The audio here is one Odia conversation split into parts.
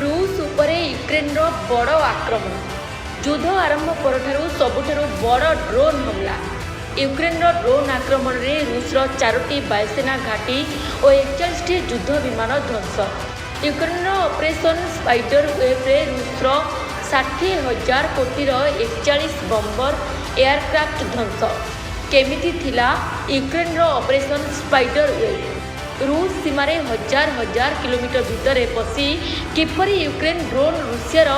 ରୁଷ ଉପରେ ୟୁକ୍ରେନର ବଡ଼ ଆକ୍ରମଣ। ଯୁଦ୍ଧ ଆରମ୍ଭ ପରଠାରୁ ସବୁଠାରୁ ବଡ଼ ଡ୍ରୋନ୍ ହମଲା। ୟୁକ୍ରେନର ଡ୍ରୋନ୍ ଆକ୍ରମଣରେ ରୁଷର ଚାରୋଟି ବାୟୁସେନା ଘାଟି ଓ 41ଟି ଯୁଦ୍ଧ ବିମାନ ଧ୍ୱଂସ। ୟୁକ୍ରେନର ଅପରେସନ୍ ସ୍ପାଇଡର ୱେବ୍ରେ ରୁଷର 60,000 କୋଟିର 41 ବମ୍ବର ଏୟାରକ୍ରାଫ୍ଟ ଧ୍ୱଂସ। କେମିତି ଥିଲା ୟୁକ୍ରେନର ଅପରେସନ୍ ସ୍ପାଇଡର ୱେବ୍? ରୁଷ ସୀମାରେ ହଜାର ହଜାର କିଲୋମିଟର ଭିତରେ ପଶି କିପରି ୟୁକ୍ରେନ ଡ୍ରୋନ୍ ରୁଷିଆର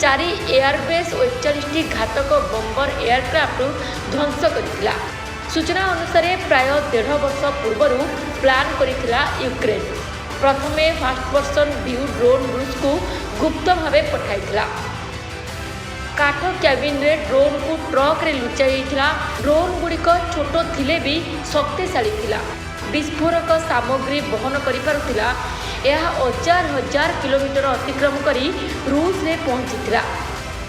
ଚାରି ଏୟାରବେସ୍ ଓ 41ଟି ଘାତକ ବମ୍ବର ଏୟାରକ୍ରାଫ୍ଟ ଧ୍ୱଂସ କରିଥିଲା? ସୂଚନା ଅନୁସାରେ, ପ୍ରାୟ ଦେଢ଼ ବର୍ଷ ପୂର୍ବରୁ ପ୍ଲାନ୍ କରିଥିଲା ୟୁକ୍ରେନ। ପ୍ରଥମେ ଫାଷ୍ଟ ପର୍ସନ୍ ଭ୍ୟୁ ଡ୍ରୋନ୍ ରୁଷକୁ ଗୁପ୍ତ ଭାବେ ପଠାଇଥିଲା। କାଠ କ୍ୟାବିନରେ ଡ୍ରୋନ୍କୁ ଟ୍ରକରେ ଲୁଚାଯାଇଥିଲା। ଡ୍ରୋନ୍ ଗୁଡ଼ିକ ଛୋଟ ଥିଲେ ବି ଶକ୍ତିଶାଳୀ ଥିଲା। ବିସ୍ଫୋରକ ସାମଗ୍ରୀ ବହନ କରିପାରୁଥିଲା। ଏହା ହଜାର ହଜାର କିଲୋମିଟର ଅତିକ୍ରମ କରି ରୁଷରେ ପହଞ୍ଚିଥିଲା।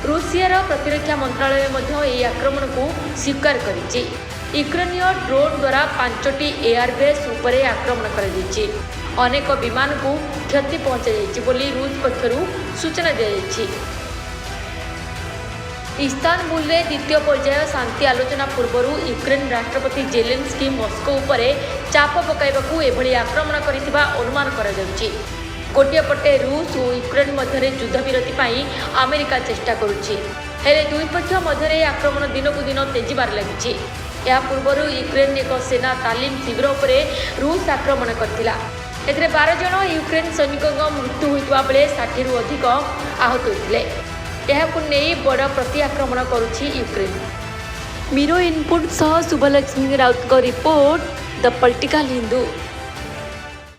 ରୁଷିଆର ପ୍ରତିରକ୍ଷା ମନ୍ତ୍ରାଳୟ ମଧ୍ୟ ଏହି ଆକ୍ରମଣକୁ ସ୍ୱୀକାର କରିଛି। ୟୁକ୍ରେନୀୟ ଡ୍ରୋନ୍ ଦ୍ୱାରା ପାଞ୍ଚଟି ଏୟାରବେସ୍ ଉପରେ ଆକ୍ରମଣ କରାଯାଇଛି। ଅନେକ ବିମାନକୁ କ୍ଷତି ପହଞ୍ଚାଯାଇଛି ବୋଲି ରୁଷ ପକ୍ଷରୁ ସୂଚନା ଦିଆଯାଇଛି। ଇସ୍ତାନବୁଲରେ ଦ୍ୱିତୀୟ ପର୍ଯ୍ୟାୟ ଶାନ୍ତି ଆଲୋଚନା ପୂର୍ବରୁ ୟୁକ୍ରେନ ରାଷ୍ଟ୍ରପତି ଜେଲେନ୍ସ୍କି ମସ୍କୋ ଉପରେ ଚାପ ପକାଇବାକୁ ଏଭଳି ଆକ୍ରମଣ କରିଥିବା ଅନୁମାନ କରାଯାଉଛି। ଗୋଟିଏ ପଟେ ରୁଷ ଓ ୟୁକ୍ରେନ ମଧ୍ୟରେ ଯୁଦ୍ଧବିରତି ପାଇଁ ଆମେରିକା ଚେଷ୍ଟା କରୁଛି, ହେଲେ ଦୁଇ ପକ୍ଷ ମଧ୍ୟରେ ଏହି ଆକ୍ରମଣ ଦିନକୁ ଦିନ ତେଜିବାରେ ଲାଗିଛି। ଏହା ପୂର୍ବରୁ ୟୁକ୍ରେନ ଏକ ସେନା ତାଲିମ ଶିବିର ଉପରେ ରୁଷ ଆକ୍ରମଣ କରିଥିଲା। ଏଥିରେ 12 ଜଣ ୟୁକ୍ରେନ ସୈନିକଙ୍କ ମୃତ୍ୟୁ ହୋଇଥିବା ବେଳେ 60ରୁ ଅଧିକ ଆହତ ହୋଇଥିଲେ। ଏହାକୁ ନେଇ ବଡ଼ ପ୍ରତି ଆକ୍ରମଣ କରୁଛି ୟୁକ୍ରେନ। ବ୍ୟୁରୋ ଇନପୁଟ ସହ ଶୁଭଲକ୍ଷ୍ମୀ ରାଉତଙ୍କ ରିପୋର୍ଟ, ଦ ପଲିଟିକାଲ ହିନ୍ଦୁ।